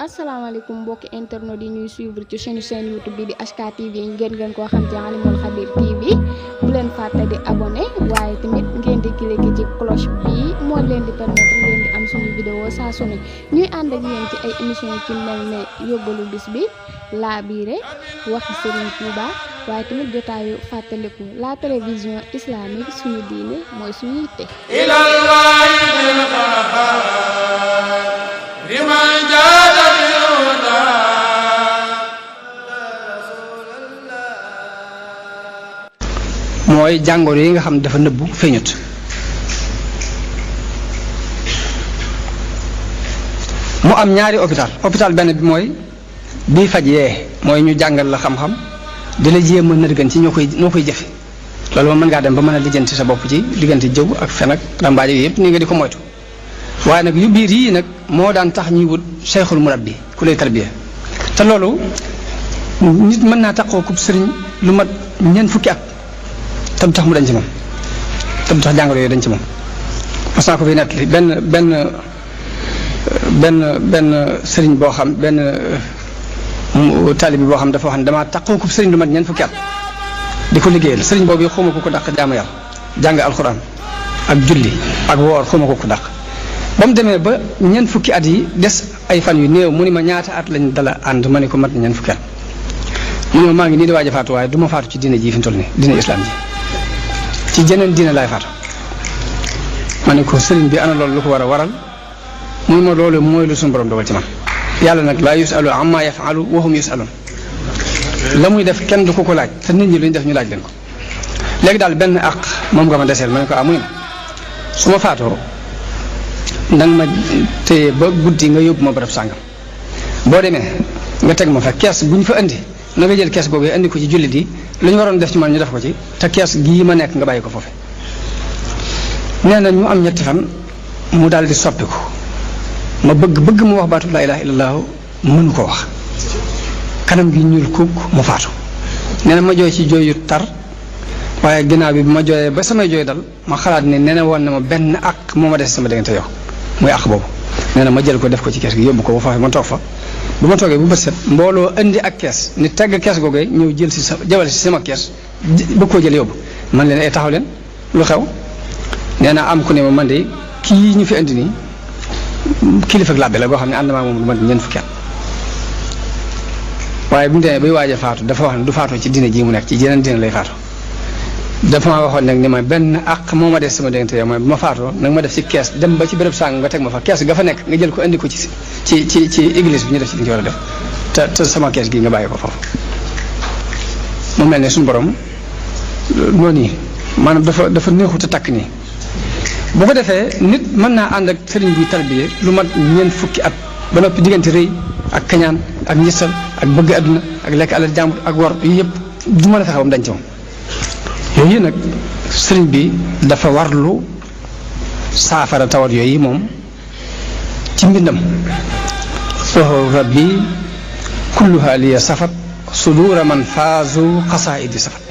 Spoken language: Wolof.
asalaamaaleykum mbokki internet yi ñuy suivre ci chaîne YouTube bi di HK TV ngeen koo xam ci Alimul Khabir TV bu leen fàtte di abonné waaye tamit ngeen di cliquer ci cloche bi moo leen di permettre ngeen di am suñu vidéo saa su ne ñuy ànd ak yéen ci ay émission ci mel ne yóbbalu bis bi laabiire waxi Serigne Touba waaye tamit jotaayu fàttaliku la télévision islamique suñu diine mooy suñu yitte. mooy jàngoro yi nga xam dafa nëbbu feeñut mu am ñaari hôpital benn bi mooy bii faj yee mooy ñu jàngal la xam-xam di la jéem a nërgën ci ñoo koy jëfe loolu moom mën ngaa dem ba mën a lijjanti sa bopp ci diggante jëw ak fen ak rambaaj yi yëpp nii nga di ko moytu waaye nag yu biir yii nag moo daan tax ñuy wut cheikhul murabbi ku lay tarbiya te loolu nit mën naa taxoo kub sëriñ lu mat ñeent fukki at tam tax mu dañ ci moom tam tax jàngoro yooyu dañ ci moom mas naa ko fi nettali benn sëriñ boo xam benn taalibi boo xam dafa wax ne damaa taxoo kub sëriñ lu mat ñeent fukki at di ko liggéeyal sëriñ boobu xawma ko dàq jaamu yàlla jàng alxuraan ak julli ak woor xawma ko dàq ba mu demee ba ñeent fukki at yi des ay fan yu néew mu ni ma ñaata at lañ dala ànd ma ne ko mat na ñeent fukki at mu ne ma maa ngi nii di waaj a faatu waaye du ma faatu ci diine ji fi mu toll nii diine islam ji ci jeneen diine laay faatu ma ne ko sëriñ bi ana loolu lu ko war a waral mu ne ma loolu mooy lu suñu borom dogal ci man yàlla nag laa yusalu amma yafalu wa hum yusalun la muy def kenn du ko laaj te nit ñi lu ñu def ñu laaj leen ko léegi daal benn àq moom nga ma deseel ma ne ko mu ne ma su ma faatoo ndanga ma téye ba guddi nga yóbbu ma barab sàngam boo demee nga teg ma fa kees bu ñu fa indi na nga jël kees googu indi ko ci jullit yi lu ñu waroon def ci man ñu def ko ci te kees gii ma nekk nga bàyyi ko foofu nee na ñu am ñetti fan mu daal di soppiku ma bëgg mu wax baatu laa ilaaha illallaah mënu ko wax kanam gi ñuul kuk mu faatu nee na ma jooy ci jooy yu tar waaye ginnaaw bi ma jooyee ba samay jooy dal ma xalaat ne nee na woon na ma benn àq moo ma des sama diggante yow muy àq boobu nee na ma jël ko def ko ci kees gi yóbbu ko ba fa ma toog fa bu ma toogee bu bët set mbooloo indi ak kees ni tegg kees googee ñëw jël si sa jawal si sama kees bëgg koo jël yóbbu man leen ay taxaw leen lu xew nee na am ku ne ma man de kii ñu fi indi nii kilifa ak làbbe la goo xam ne ànd maa moom lu mat ñeent fukki at waaye bu ñu demee bay waaj a faatu dafa wax ne du faatoo ci diine ji mu nekk ci jeneen diine lay faatu dafa ma waxoon nag ni ma benn àq moo ma des sama diggante yow mooy bu ma faatoo nag ma def ci kees dem ba ci béréb sàng nga teg ma fa kees ga fa nekk nga jël ko indi ko ci église bi ñu def ci li ñu war a def te sama kees gi nga bàyyi ko foofu mu mel ne suñu borom noonu yi maanaam dafa neexut a takk nii bu ko defee nit mën naa ànd ak sëriñ bi tarbiye lu mat ñeent fukki at ba noppi diggante rëy ak kañaan ak njësal ak bëgg àdduna ak lekk alal jàmbur ak wor yu yëpp du ma la fexe ba mu dañ ci moom yooyu nag sëriñ bi dafa warlu saafara tawat yooyu moom ci mbindam waxu rabbi kulluha liya safat sudura man faazu xasaidi safat